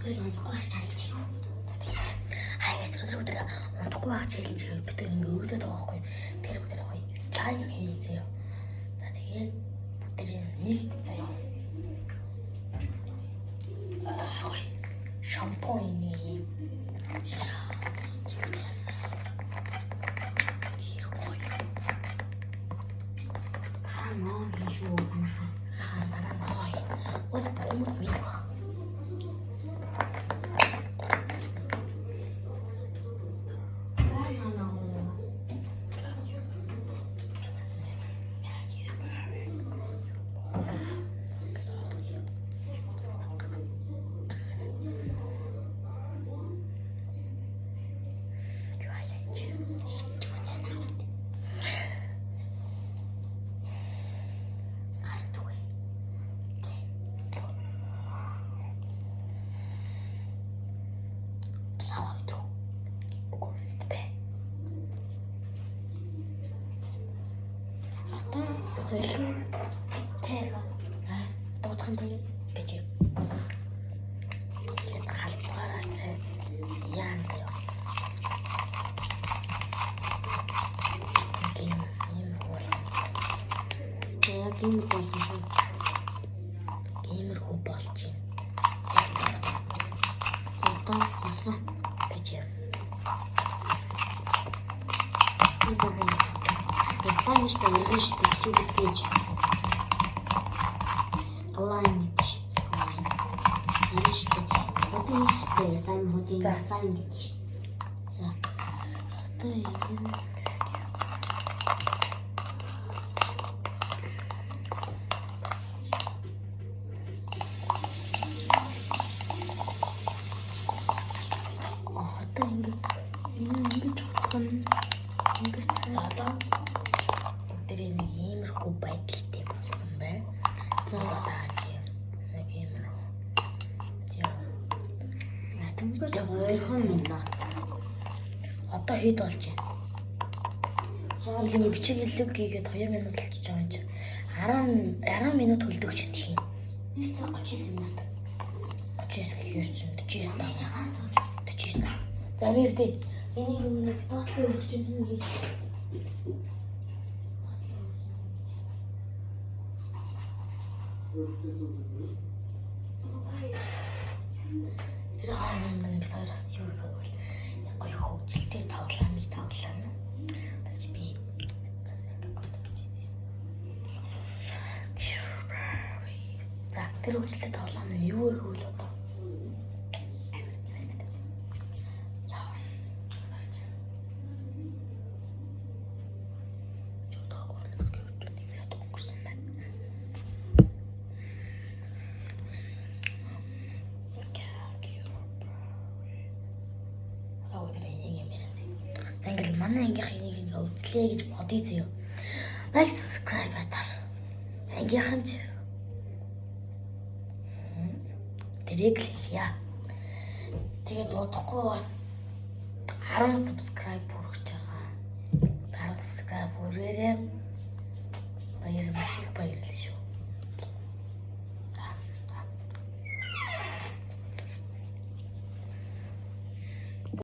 Хоёр унахгүй байх challenge юу? Хаяа зэрэг өдөр унтахгүй байх challenge гэвэл бид ингээ өвдөд байгаа байхгүй. Тэр бүгд гоё slime хий заяа. За, тэгээд бүгдээ нэгд заяа. Аа, гоё. Шампунь нэг юм. Хэр гоё. Аа, ноо шүү манайхаа. Аа, дараа ноо. Ус хүмүүс мэдэх байх. Аа, ноо. Challenge. Хийж үзэн авт. Гардгүй. Бас авах өдрөө. Үгүй бэ. Одоо хоёулын тэр Аа, дуудах юм бэ гэж. Тэгээд халбаараа сайн яан заяа. Тийм юм бол яг юм болсон шүү. Иймэрхүү болж байна. Сайн байна За, одоо болсон. гэж. Энэ бүр slime шүү дээ, өргөн шүү дээ, хийгээд гэж. Slime гэдэг шүү дээ. Slime. Энэ шүү дээ. Одоо энэ шүү дээ, slime хөдийн За. Slime гэдэг шүү дээ. За. Одоо яг энэ одоо ингэ ингэж хутгана. Ингэ За, одоо бүгдээрээ нэг иймэрхүү байдалтай болсон байна. За, одоо харж байна. Нэг иймэрхүү. За. Тэнгэр ойрхон минут. Одоо хэд болж байна? За. Нэг бичиг хэлэг хийгээд 2 минут болчихж байгаа юм чи. 10 10 минут хөлдөг чи тийм. 1 цаг 39 минут. 39 гэхээр чинь 49 таа. 49 таа. За, би ирдэ. Энийг нэг тоолын өгч чинь хийж. Тэр хооронд нь бид хоёр бас юу их вэ? Нэг гоё хөгжилтэй тоглоомыг тоглоно. Тэгэж би бас ингэ гоё. За, тэр хөгжилтэй тоглоом нь юу вэ гэвэл одоо амар инээдтэй. Яа. Чодоо гол гэж нэг минут өнгөрсөн байна. Аа, тэр энийг юм яриа. Ингээл манай ангийнх энийг ингээ үзлээ гэж бодъё заяа. Like, subscribe батар. Ангийнхан ч тэрийг л хэлье. Тэгээд удахгүй бас 10 subscribe хүрэж байгаа. 10 subscribe хүрээрээ. Баяр, маш их баярлалаа шүү.